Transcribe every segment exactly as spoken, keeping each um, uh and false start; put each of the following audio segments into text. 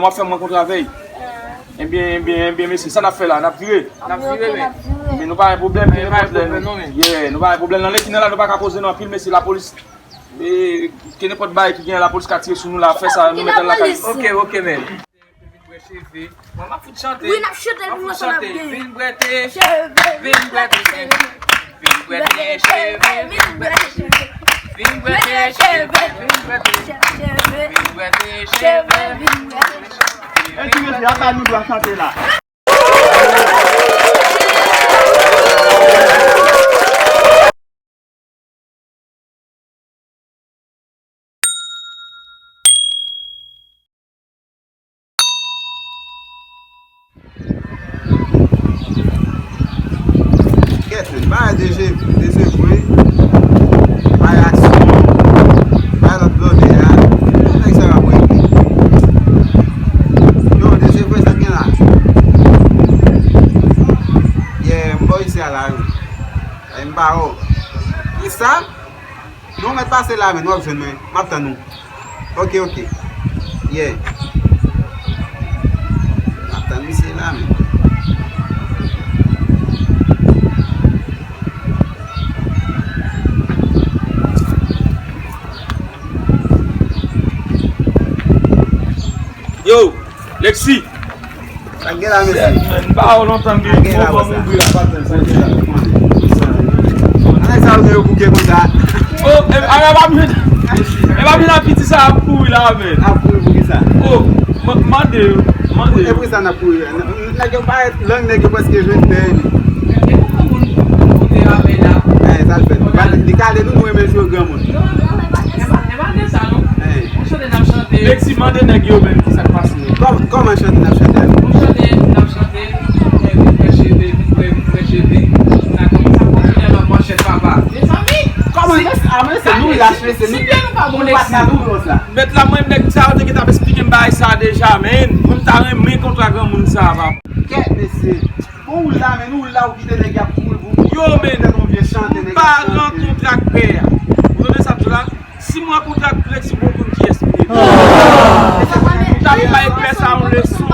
pwoblèm, w ap fè m rankontre avè l. Ebyen, ebyen, ebyen, mesye, sa n ap fè la? N ap vire? N ap vire, men. Men nou pa gen pwoblèm, men nou pa gen pwoblèm, non, men. Yeah, nou pa gen pwoblèm. Nan lè ki nan la, nou pa ka poze nan anpil, mesye, lapolis. E, ke nenpòt bagay ki gen, lapolis ka tire sou nou la, fè sa, nou mèt al lakay. Ok, ok, men. Vin bwè cheve. Mwen, m ap fout chante. Wi, n ap chante, m ap fout chante. Vin bwè te. Cheve. Vin bwè te cheve. Vin bwè te cheve. Vin bwè te cheve. Vin bwè te cheve. Vin bwè te cheve. Vin bwè te cheve. Vin bwè te cheve. E ti mesye, apa nou dwe chante la? Kèt, men, bagay de je, de je vre, bagay aksyon, bagay lòt blòdè a, nèg sa yo ap regle. Yo, de je vre, sa k gen la? Yeah, m bò isi a la, wi. Ay, m pa wè w. Kisa? Nou mèt pase la, men, w ap jwenn mwen. M ap tann ou. Ok, ok. Yeah. M ap tann misye la, men. Yo! Lexi! Sa k gen la, mesye? M pa wè w lontan, m gen yon gwo fanm ouvri la, patnè, sa k gen la? Ann sa yo gen yo bouke konsa. Oh, e, a, e pa m jwenn, e pa m jwenn a piti sa ap kouri la, men. Ap kouri pou kisa? Oh, m, mande yo, mande yo. E pou kisa n ap kouri la? N, nèg yo parèt, lang nèg yo prèske jwenn tè, men. E pou moun, moun kote a, men la. E, sa l fè. Li kale nou, nou renmen jwe granmoun. Non, non, e pa de sa, e pa de sa, non. Yon chante n ap chante. Lexi, mande nèg yo menm kisa k pase. Kòm-, kòman chante n ap chante a? Yon chante n ap chante, eh, vin bwè cheve, vin bwè, vin bwè cheve. N a kòmanse ap kontinye nan manchèt papa. Mezanmi! Kòman, si, men, ah, men se nou lach, men se nou. Si pye nou pa bon, Lexi. Mèt la, mwen, nèg sa yo te gentan ap esplike m bagay sa deja, men mwen, m ta renmen kontra granmoun sa, papa. Kèt, mesye. Bon, ou la, men ou la, ou kite nèg y ap kouri pou ou. Yo, men, m pa rankontre ak pè a. Ou tande sa m di w la? Si m rankontre ak Lexi, m poko konn kiyès li ye. Ou t ap bay pè sa yon leson.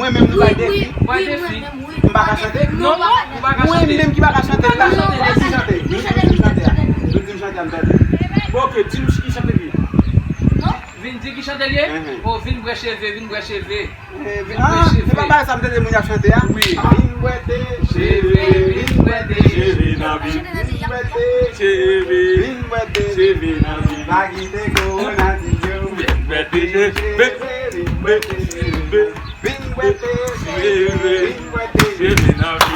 Mwen menm, nou bay defi. M pa ka chante? Non, non, ou pa ka chante. Mwen menm ki pa ka chante la. Lexi chante. Lexi chante a. Lexi chante a, m tande. Bon, ok, di m ki chante li ye. Vin di ki chante li ye? Oh, vin bwè cheve, vin bwè cheve. Eh, vin bwè cheve. Ah, se pa bagay sa m tande moun y ap chante a? Wi. Vin bwè te cheve, vin bwè te cheve nan vi. Vin bwè te cheve, vin bwè te cheve nan vi. Pa kite kowona di yo. Vin bwè te cheve, vin bwè te cheve. Vin bwè te cheve, vin bwè te cheve nan vi.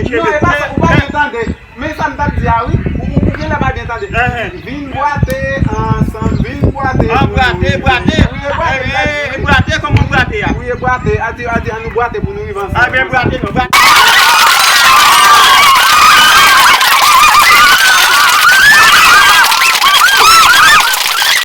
Non, e pa sa, ou pa byen tande. Men sa m t ap di a, wi. Ou, ou, ou genlè pa byen tande. Vin bwate ansanm, vin bwate. An bwate, bwate. Wi, e bwate, e, e bwate, kòman bwate a? Wi, e bwate. Ati, ati, an nou bwate pou nou rive ansanm. A ben, bwate, nou bwate.